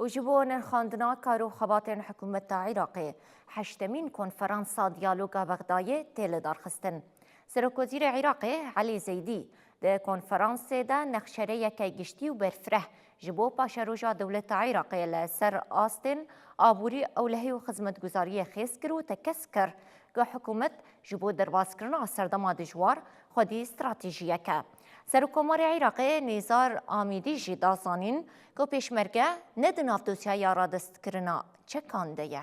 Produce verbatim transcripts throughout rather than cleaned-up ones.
Û ji bo nirxandina kar û xebatên hikûmeta Iraqê, heştemîn konferansa diyaloga Bexdayê tê lidarxistin. Serokwezîrê Iraqê Elî Zeydî di konferansê de nexşerêyeke giştî û berfireh ji bo paşeroja dewleta Iraqê li ser astên aborî, ewlehî û xizmetguzariyê xêz kir û tekez kir ku hikûmet ji bo derbaskirina serdema dijwar xwedî stratejiyek e. Serokkomarê Iraqê Nîzar Amîdî jî da zanîn ku Pêşmerge ne di nav dosyaya radestkirina çekan de ye.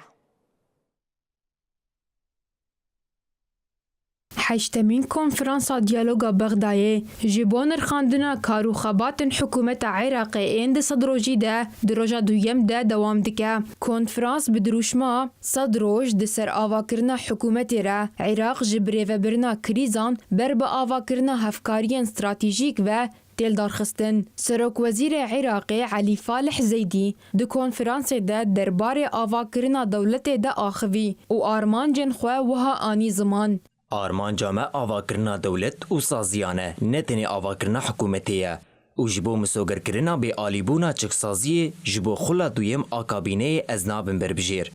Heştemîn Konferansa Diyaloga Bexdayê ji bo nirxandina kar û xebatên hikûmeta Iraqê ên di sed rojî de di roja duyem de dewam dike. Konferans bi dirûşma sed roj di ser avakirina hikûmetê re, Iraq ji birêvebirina krîzan ber bi avakirina hevkariyên stratejîk ve tê lidarxistin. Serokwezîrê Iraqê Elî Falih Zeydî di konferansê de derbarê avakirina dewletê de axivî û armancên xwe wiha anî ziman. Armanca me avakirina dewlet û saziyan e, ne tenê avakirina hikûmetê ye. Û ji bo misogerkirina bêalîbûna çeksaziyê ji bo xula duyem a kabîneyê ez nabim berbijêr.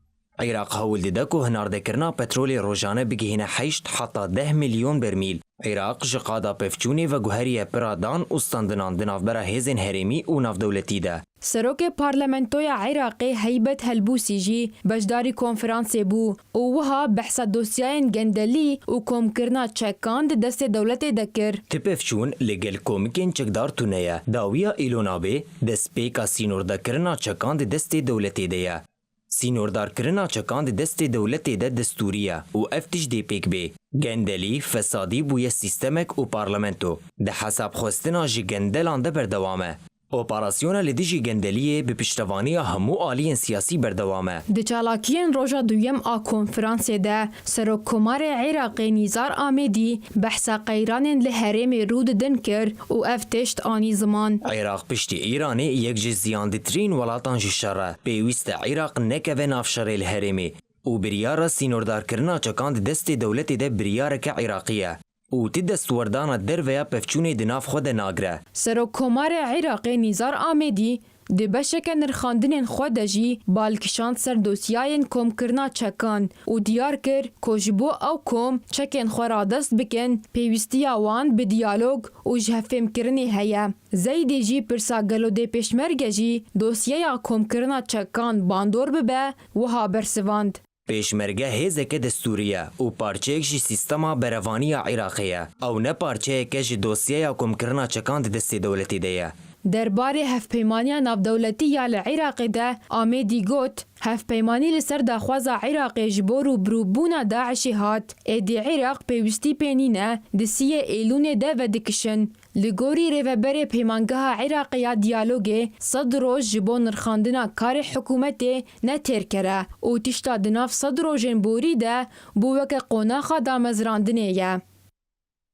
Iraq hewl dide ku hinardekirina petrolê rojane bigihîne heşt heta deh milyon bermîl. Iraq ji qada pevçûnê veguheriye pira dan û standinan di navbera hêzên herêmî û navdewletî de. Serokê Parlamentoya Iraqê Heybet Helbûsî jî beşdarî konferansê bû û wiha behsa dosyayên gendelî û komkirina çekan di destê dewletê de kir. Ti pevçûn li gel komikên çekdar tune ye. Dawiya Îlonabê destpêka sînordekirina çekan di destê dewletê de ye. Sînordarkirina çekan di destê dewletê de destûrî ye û ev tişt dê pêk bê. Gendelî, fesadî bûye sîstemek û parlamento di hesabxwestina ji gendelan de berdewam e. Operasyona li dijî gendeliyê bi piştevaniya hemû aliyên siyasî berdewam e. Di çalakiyên roja duyem a konferansê de Serokkomarê Iraqê Nîzar Amêdî behsa qeyranên li herêmê rû didin kir û ev tişt anî ziman. Iraq piştî Îranê yek ji ziyanditirîn welatan ji şer e. Pêwîst e Iraq nekeve nav şerê li herêmê û biryara sînordarkirina çekan di destê dewletê de biryareke Iraqî ye û ti destwerdana derve ya pevçûnê di nav xwe de nagire. Serokkomarê Iraqê Nîzar Amêdî di beşeke nirxandinên xwe de jî bal kişand ser dosyayên komkirina çekan û diyar kir ku ji bo ew kom çekên xwe radest bikin, pêwîstiya wan bi diyalog û ji hevfêmkirinê heye. Zeydî jî pirsa gelo dê pêşmerge jî dosyeya komkirina çekan bandor bibe, wiha bersivand. Pêşmerge hêzeke destûrî ye û parçeyek ji sîstema berevaniya Iraqê ye. Ew ne parçeyeke ji dosyeya komkirina çekan di destê dewletê de ye. Derbarê hevpeymaniya navdewletî ya li Iraqê de Amêdî got, hevpeymanî li ser daxwaza Iraqê ji bo rûbirûbûna DAIŞê hat. Êdî Iraq pêwîstî pê nîne, di siyê Êlûnê de vedikişin. Li gorî rêveberê Peymangeha Iraqê ya Diyalogê, sed roj ji bo nirxandina karê hikûmetê ne têrker e û tişta di nav sed rojên borî de bû weke qonaxa damezrandinê ye.